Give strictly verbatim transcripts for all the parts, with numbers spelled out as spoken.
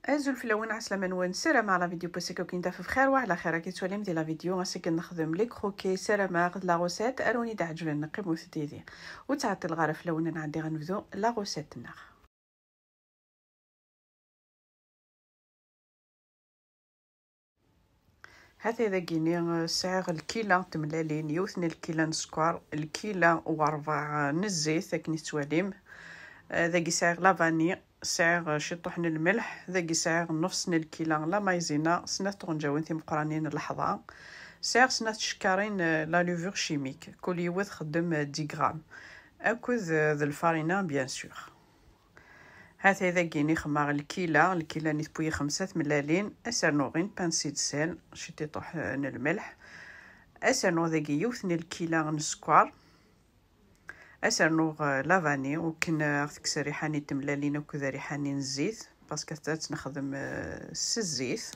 Azul fell-awen, ɛeslama-nwen, ssarameɣ la vidéo n wass-agi ad ken-taf bxir wa ɛla xir. Ad k-tettwalim di la vidéo, ass-agi ad nexdem les croquets, ssarameɣ d la recette ara wen-iɛeǧben, qqimet yid-i. Ur ttɛeṭṭileɣ ara fell-awen, ad nɛeddi ad nebdu la recette-nneɣ. Hatay dagini, eh, sɛiɣ lkila n tmellalin, yiwet n lkila n sskeṛ, lkila u ṛebɛa n zzit, akken i tettwalim. Eh, dagi sɛiɣ la vanille, sɛiɣ, eh, ciṭuḥ n lmelḥ, dagi sɛiɣ nnefṣ n lkila la maïzena, snat tɣenǧawin timeqranin n leḥḍa, sɛiɣ snat tcekkarin, eh, la levure chimique, kul yiwet txeddem, eh, dix grammes, akked, eh, d lfarina, bien sûr. Hatay dagini xemmeɣ lkila, lkila-nni tewwi xemsa tmellalin, ad s-rnuɣ une pincée de sel, ciṭiṭuḥ, eh, n lmelḥ, ad s-rnuɣ dagi yiwet n lkila n sskeṛ, ad s-rnuɣ, eh, la vanille, ukken, eh, ad ɣ-tekkes rriḥa-nni n tmellalin akked rriḥa-nni n zzit, parce que ad tt-nexdem, eh, s zzit.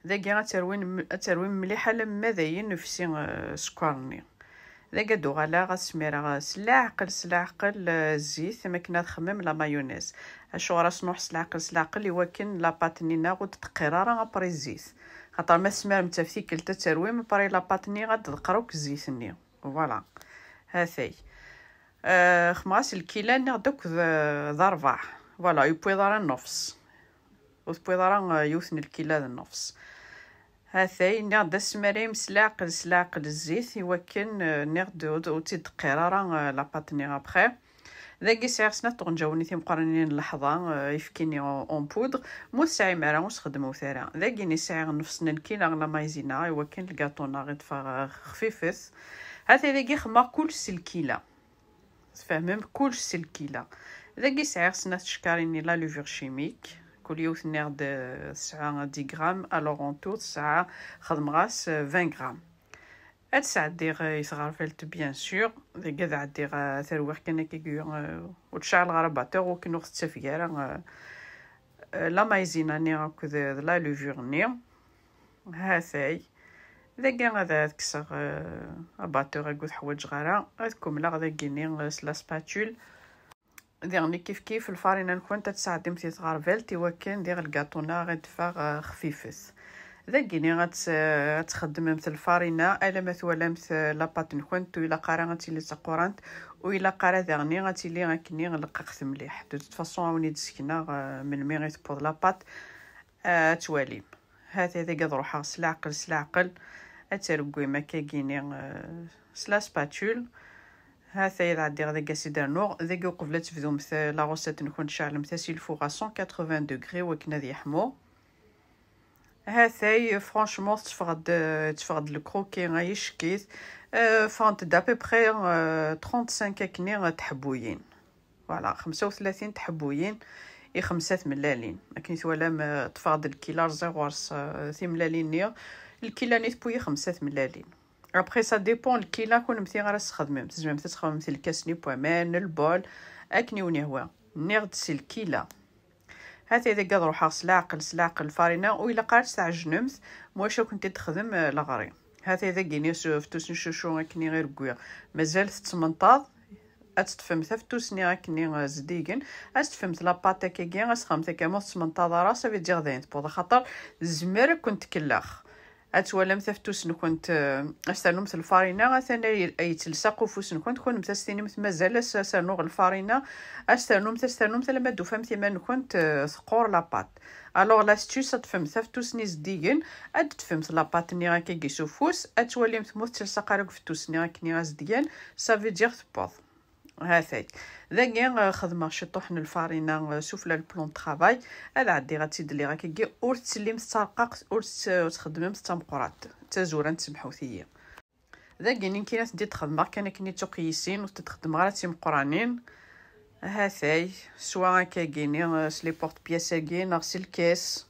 Dagi ad terwim, ad terwim mliḥ alamma d ayen nefsi, eh, sskeṛ-nni. Dagi ad uɣaleɣ ad smireɣ, eh, s leɛqel, s leɛqel, eh, zzit, am akken ad xemmem la mayonnaise. Acuɣer ad s-nruḥ s leɛqel, s leɛqel? Iwakken la pâte-nni-nneɣ ur d-teqqir ara après zzit. Xaṭer ma tesmirem-tt ɣef tikkelt ad terwim, après la pâte-nni ad d-tqer akk zzit-nni. Voilà. Hatay. Eh, xemɣas lkila nniɣ-d akk d, d ṛebɛa. Voilà, ur yewwiḍ ara nnefṣ. Ur tewwiḍ ara, eh, yiwet n lkila d nnefṣ. Hatay, nniɣ-d asmarim s leɛqel, s leɛqel zzit, iwakken, eh, nniɣ-d ur, ur tt-id-teqqir ara, eh, la pâte-nni après. Dagi sɛiɣ snat tɣenǧawin timeqranin n leḥḍa, eh, ayefki-nni en, en poudre. Ma ur tesɛim ara, ur sxedmut ara. Dagini sɛiɣ nnefṣ n lkila la maïzena, iwakken lgaṭu-nneɣ ad d-teffeɣ, eh, xfifet. Hatay dagi xemmeɣ kullec s lkila. Tfehmem? Kullec s lkila. Dagi sɛiɣ snat tcekkarin n la levure chimique, kul yiwet nniɣ-d, eh, tesɛa dix grammes, alors en tout tesɛa, xedmeɣ-as, eh, vingt grammes. Ad sɛeddiɣ, eh, i tɣerbalt, bien sûr. Dagi ad ɛeddiɣ, eh, terwiɣ kan akka, eh, ur d-ceɛleɣ ara batteur, akken ur ɣ-tettafeg ara, eh, eh, la maïzena-nni akked, eh, d la levure-nni. Hatay. Dagi ad, ad kkseɣ, eh, abatteur-agi ur t-ḥwaǧeɣ ara. Ad kemmleɣ dagini, eh, s la spatule. Diɣen kif kif lfarina-nkent ad tesɛeddimt di tɣerbalt, iwakken diɣ lgaṭu-nneɣ ad d-teffeɣ, eh, xfifet. Dagini ad tt-, ad txeddmemt lfarina alamma twalamt, eh, la pâte-nkent ur ilaq ara ad tili d taqurant, ur ilaq ara diɣen ad tili akkenni leqqaqet mliḥ. De toute façon, ad wen-id-sekneɣ, eh, melmi i tewweḍ la pâte, eh, ad twalim. Hatay dagi ad ruḥeɣ s leɛqel, s leɛqel, ad tergwim akkagini, eh, s la spatule. Hatay ad ɛeddiɣ dagi ad s-id-rnuɣ. Dagi uqbel ad tebdumt, eh, la recette-nkent, ceɛlemt-as i lfuɣ à cent quatre-vingts degrés wakken ad yeḥmu. Hatay, franchement, tetteffeɣ-d, tetteffeɣ-d le croquet, ay icekkit. Eh, ffɣent-d à peu près, eh, trente-cinq akkenni, eh, tḥebbuyin. Voilà, xemsa u tlatin tḥebbuyin i xemsa tmellalin. Akken i twalam, eh, ṭṭfeɣ-d lkila, rẓiɣ ɣur-s, eh, timellalin-nni. Lkila-nni tewwi xemsa tmellalin. Après, ça dépend lkila kunemti ara tesxedmem. Tzemremt ad tesxedmemt lkas-nni n waman, lbol, akken i wen-yehwa. Nniɣ-d si lkila. Hatay dagi ad ruḥeɣ s leɛqel, s leɛqel lfarina, ur ilaq ara ad tt-tɛejnemt, maca ad kent-id-texdem, eh, leɣri. Hatay dagini s uftus n cucu akken i iregwi. Mazal tettmenṭaḍ, ad teṭṭfemt aftus-nni akken i, eh, zeddigen, ad teṭṭfemt la pâte akkagi, ad s-texdmemt akka, ma ur tettmenṭaḍ ara, ça veut dire dayen tewweḍ, axaṭer tezmer ad kent-tkellex. Ad twalamt aftus-nkent, eh, ad s-ternumt lfarina, atan ay, ay yettlesaq ufus-nkent, kunemti ad s-tinimt mazal ad s-, ad s-rnuɣ lfarina, ad s-ternumt, ad s-ternumt alamma d-tufamt iman-nkent, eh, teqqur la pâte. Alors l'astuce, ad teṭṭfemt aftus-nni zeddigen, ad d-teṭṭfemt la pâte-nni akkagi s ufus, ad twalimt ma ur tettlesaq ara deg ufettus-nni akken i azedgan, ça veut dire tewweḍ. Hatay. Dagi, eh, xedmeɣ ciṭuḥ n lfarina, eh, sufella le plan de travail. Ad ɛeddiɣ ad tt-id-lliɣ akkagi. Ur tettlimt d tarqaqt, ur tt-, ur txeddmemt d tameqqrant. D tazurant, semḥut-iyi. Dagi, nekkini ad tent-id-xedmeɣ kan akken i d tuqyisin, ur tent-id-xeddmeɣ ara d timeqqranin. Hatay, swa akkagini, eh, s les porte-pièces-agi, neɣ s lkas.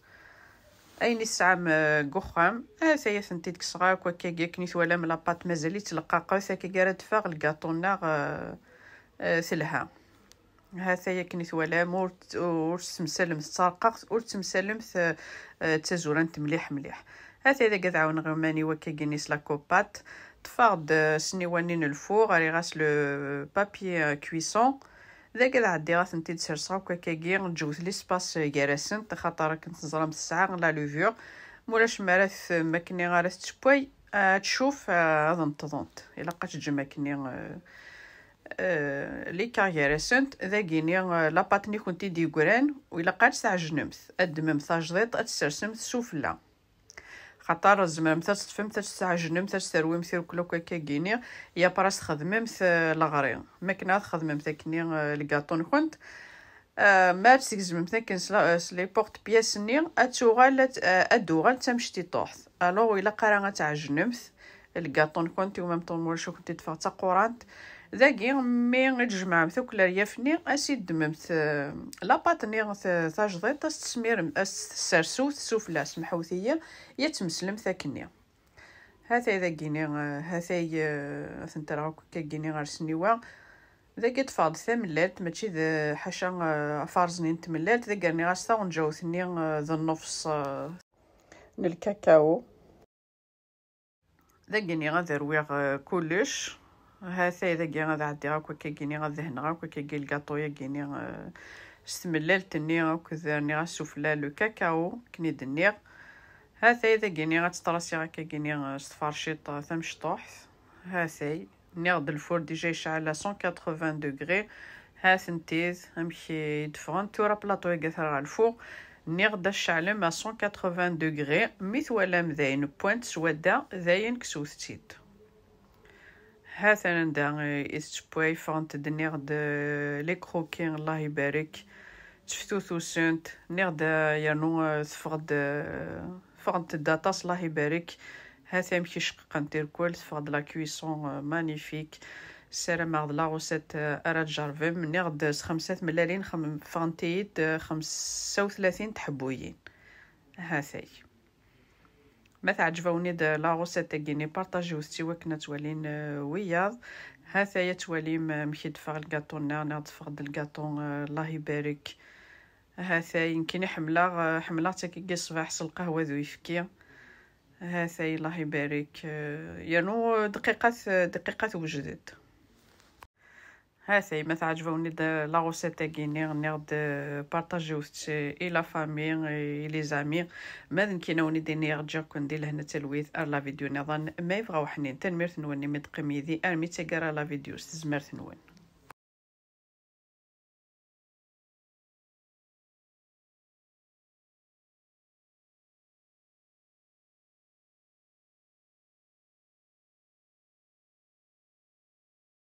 Ayen i tesɛam, eh, deg uxxam, hatay ad tent-id-kkseɣ akk akkagi, akken i twalam la pâte mazal-itt leqqaqet, akkagi ara d-teffeɣ lgaṭu-nneɣ, eh, eh, telha. Hatay akken i twalam, ur t-, ur tettemsalemt d tarqaqt, ur tettemsalemt, eh, eh, d tazurant mliḥ mliḥ. Hatay dagi ad ɛawneɣ iman-iw akkagini s la coupette. Ṭṭfeɣ-d, eh, sniwa-nni n lfuɣ, rriɣ-as le papier, eh, cuisson. Dagi ad ɛeddiɣ ad tent-id-serseɣ akk akkagi, ǧǧewt l'espace gar-asent, axaṭer akken teẓram tesɛa la levure. Mulac mi ara t-, mi akken ara tettewway, ad tcuf, ad nṭḍent. Ilaq ad teǧǧem akkenni, euh, euh, l'écart gar-asent. Dagini, euh, la pâte-nni kunt-id-yeggran, u ilaq ad tt-tɛejnemt. Ad d-temmem tajdiṭ, ad tt-tsersemt sufella. Xaṭer tzemremt ad teṭṭfemt, ad tt-tɛejnemt, ad tt-terwimt irkel akk akkagini, yapra ad txedmemt, euh, leɣri. Mi akken ad txedmemt akkenni, euh, lgaṭu-nkent, euh, ma ad tt-tgezmemt akken s la, s les porte-pièces-nni, ad tuɣal, ad, euh, ad d-tuɣal d tamectiṭuḥt. Alors, ilaq ara ad tɛejnemt lgaṭu-nkent, i umamṭu mulac ad kent-id-teffeɣ d taqurant. Dagi, mi i d-tjemɛemt akk leryaf-nni, ad s-id-ddmemt, euh, la pâte-nni, t-, tajdiṭ, ad s-tesmirem, ad s-tessersewt sufella, semḥewt-iyi, ad tmeslemt akkenni. Hatay dagini, euh, hatay, euh, ad tent-rreɣ akk akkagini ɣer sniwa. Dagi ṭṭfeɣ-d tamellalt, mačči d, ḥaca, euh, afarẓni n tmellalt, dagi rniɣ-as taɣenǧawt-nni, euh, d nnefṣ, euh, n lkakao. Dagini ad rwiɣ, euh, kullec. Hatay dagi ad ɛeddiɣ akk akkagini, ad dehneɣ akk akkagi lgaṭu-yagini, euh, s tmellalt-nni akked rniɣ-as sufella le cacao, akken i d-nniɣ. Hatay dagini ad tt-trasiɣ akkagini, euh, s tferciṭ, euh, tamecṭuḥt. Hatay, nniɣ-d lfur déjà yecɛel à cent quatre-vingts degrés. Ha-tent-id amek i d-ffɣent. Tura plaṭu-agi ad t-rreɣ ɣer lfur. Nniɣ-d ad ceɛlem à cent quatre-vingts degrés. Mi twalam dayen wwant s wadda, dayen ksewt-tt-id. Ha-ten anda, eh, i tettewway, ffɣent-d, nniɣ-d, eh, les croquets, Allah ibarek, tteftutusent, nniɣ-d, eh, yernu, eh, teffeɣ-d, eh, ffɣent-d aṭas, Allah ibarek. Ha-t amek i ceqqqent irkul, teffeɣ-d la cuisson, eh, magnifique. Ssarameɣ d la recette, eh, ara tjerrbem. Nniɣ-d s xemsa tmellalin, xem-, ffɣent-iyi-d, eh, xemsa u tlatin tḥebbuyin. Ha-t-ay. Ma teɛǧeb-awen-id la recette-agi-nni, partagiwt-tt i wakken ad twalin, eh, wiyaḍ. Ha-t-ay ad twalim, eh, amek i d-teffeɣ lgaṭu-nneɣ, neɣ d-teffeɣ-d lgaṭu, eh, Allah ibarek. Ha-t-ay, nekkini ḥemmleɣ, eh, ḥemmleɣ-tt akkagi ṣṣbeḥ s lqahwa d uyefki. Ha-t-ay, Allah ibarek. Eh, yernu, eh, dqiqat, eh, dqiqat wejdet. Ha-t-ay, ma teɛǧeb-awen-id la recette-agi-nni, nniɣ-d, eh, partagiwt-tt i la famille, i les amis. Ma d nekkini ad wen-id-iniɣ, ǧǧiɣ-ken di lehna d talwit, ar la vidéo nniḍen, ma yebɣa uḥnin. Tanemmirt-nwen imi d-teqqim yid-i armi d taggara la vidéo s tezmert-nwen.